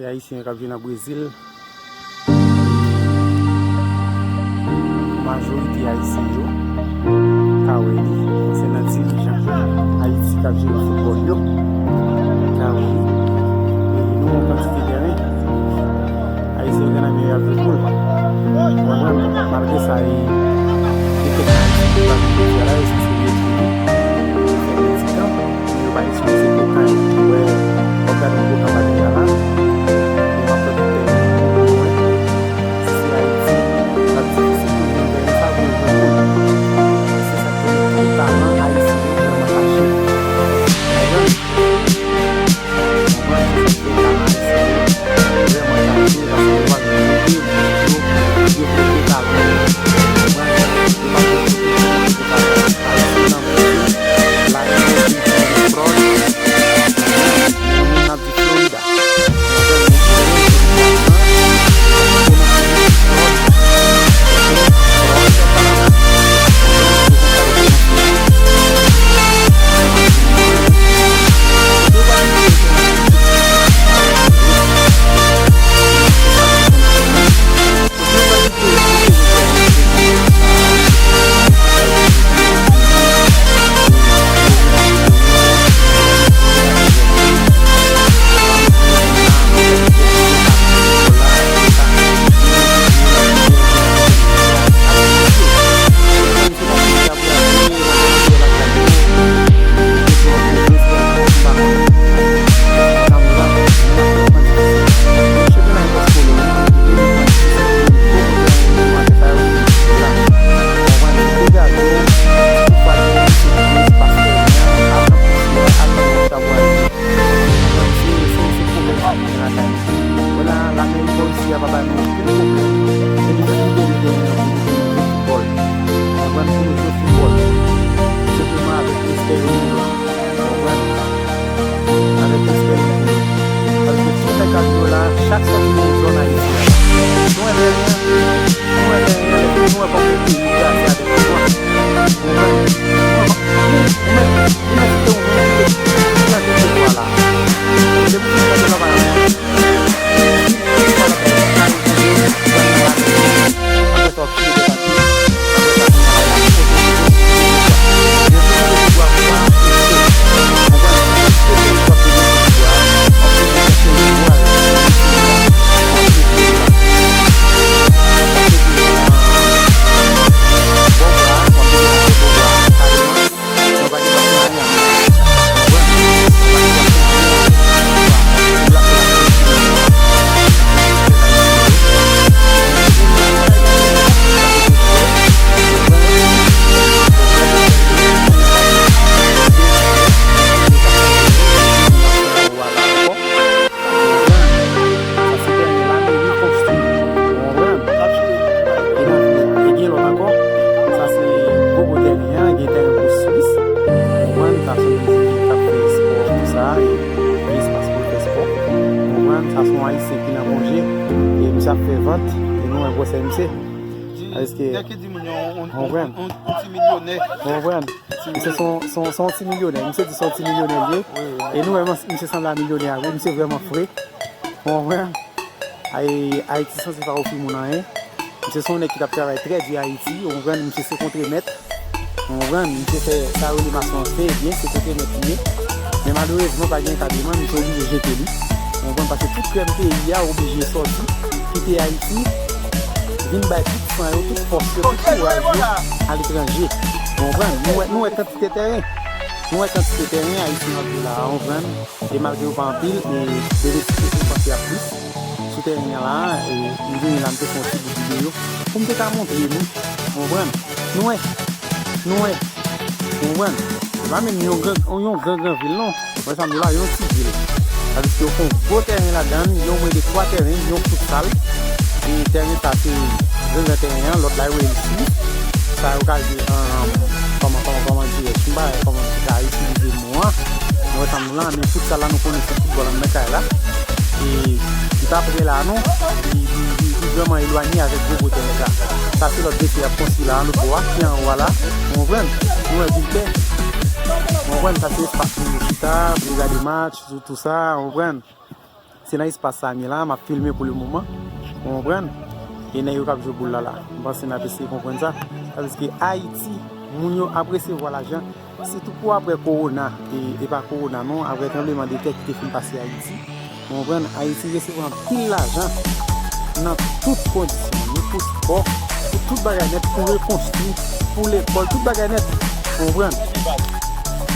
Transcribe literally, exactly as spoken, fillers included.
Ayisyen k ap jwe nan Brezil, majorite Ayisyen yo ka wè li, se nan dirijan Ayiti k ap jere foutbòl yo ka wè li. E nou yon kantite tèren, Ayisyen yo gen nan men yo ap jwe poul. Ou konprann? Malgre sa, e, gen kèk Ayisyen ki pa vin jodi a la, yo sanse retounen fè yon ti tan. Yo pa itilize kokan yo. Ou wè, w ap gade kokan pa deja la. Yo pa fè kontèk pou mwen. Si se Ayiti, l ap difisil pou jwenn tèren sa pou yo jwe poul. Se sa k fè tout talan ayisyen yo vrèman kache. Konprann? Konprann? Se sa k fè talan ayisyen yo vrèman kache, paske yo pa vle montre pou yo devlope talan yo. Konprann? Yo pa vle montre pou yo devlope talan yo. Ayisyen nan montre, la yo montre, Florida. Vwala, Lamerik bò isi a pa ba nou okenn pwoblèm. Se li menm ki te li genyen pou nou jwe foutbòl. Konprann, pou nou jwe foutbòl. Senpleman avèk respè yo nou ye. Konprann? Avèk respè yo nou ye. Paske tout nèg k ap jwe la, chak sòti nan zòn Ayiti a. Nou wè tèren an, nou wè tèren an, nou wè kòman peyi kraze avèk nou an. Konprann? Nou wè, nou wè, nou wè, nou wè, nou wè, nou wè, nou wè, vwala. Se pou nou fè lòt bagay. Konprann? Sa se tèren Lamerik konstwi. Ou konprann? E nan vil la, e gen lòt ankò. Sa se gwo gwo tèren an, gen tèren pou Swis. Ou konprann? Sa se yon nèg ki ap fè espò konsa, e gen espas pou l fè espò. Ou konprann? Sa se yon Ayisyen ki nan konje, e misye ap fè vant, e nou wè gwosè misye. Èske, nèg ki di moun yo, on, on, on, on, on ti milyonè. Ou konprann? Misye se yon, se yon, se yon ti milyonè. Misye di se yon ti milyonè li ye. Wi, wi. E nou wè, misye sanble a milyonè a vre. Misye vrèman fre. Ou konprann? Ay-, Ayiti sanse pa ofri moun anyen. Misye se yon nèg ki t ap travay trè di Ayiti. Ou konprann? Misye se kontremèt. Ou konprann? Misye fè sa yo rele masonri byen, se kontremèt li ye. Men malerezman, pa gen kademan, misye oblije jete li. Ou konprann? Paske tout krèm peyi a oblije sòti, kite Ayiti, vin bay tout san yo, tout fòs yo, tout kouraj yo aletranje. Ou konprann? Nou wè, nou wè kantite tèren. Nou wè kantite tèren Ayisyen ap jwe la a, ou konprann? E malgre yo pa anpil, e benefisye sou pase ap plis. Sou tèren an la, e m vini la, m te fè yon ti bout videyo pou m te ka montre nou. Ou konprann? Nou wè. Nou wè. Ou konprann? Se pa menm yon gran, yon gran, gran vil, non. Mwen, sa m di la, yon ti vil. Sa vle di yo fè yon gwo tèren ladan l, yo mwen de twa tèren, yon foutsal. E tèren sa se gran gran tèren an, lòt la yo rele l sis. Sa yo ka jwe an, kòman, kòman, kòman dirèk, m pa wè kòman m te ka itilize mo an. Nou wè sa m di la, men foutsal la nou konnen se foutbòl anndan kay la. E li pa pre la non, li, li, li, li vrèman elwanye avèk gwo gwo tèren sa. Sa se lòt defi y ap konstwi la, lòt bò a, ki anwo a la. Ou konprann? Nou wè viltè. Ou konprann? Sa se espas pou yo chita, pou yo gade match, tout, tout sa, ou konprann? Se nan espas sa m ye la, m ap filme pou le moman. Ou konprann? E nèg yo k ap jwe boul la la. M panse n ap eseye konprann sa. Sa vle di ke Ayiti, moun yo ap resevwa lajan. Sitou pou apre kowona, e, e pa kowona non, apre tranbleman de tè ki te fin pase Ayiti. Ou konprann? Ayiti resevwa anpil lajan nan tout kondisyon. Ni pou spò, pou tout bagay nèt, pou rekonstwi, pou lekòl, tout bagay nèt. Ou konprann?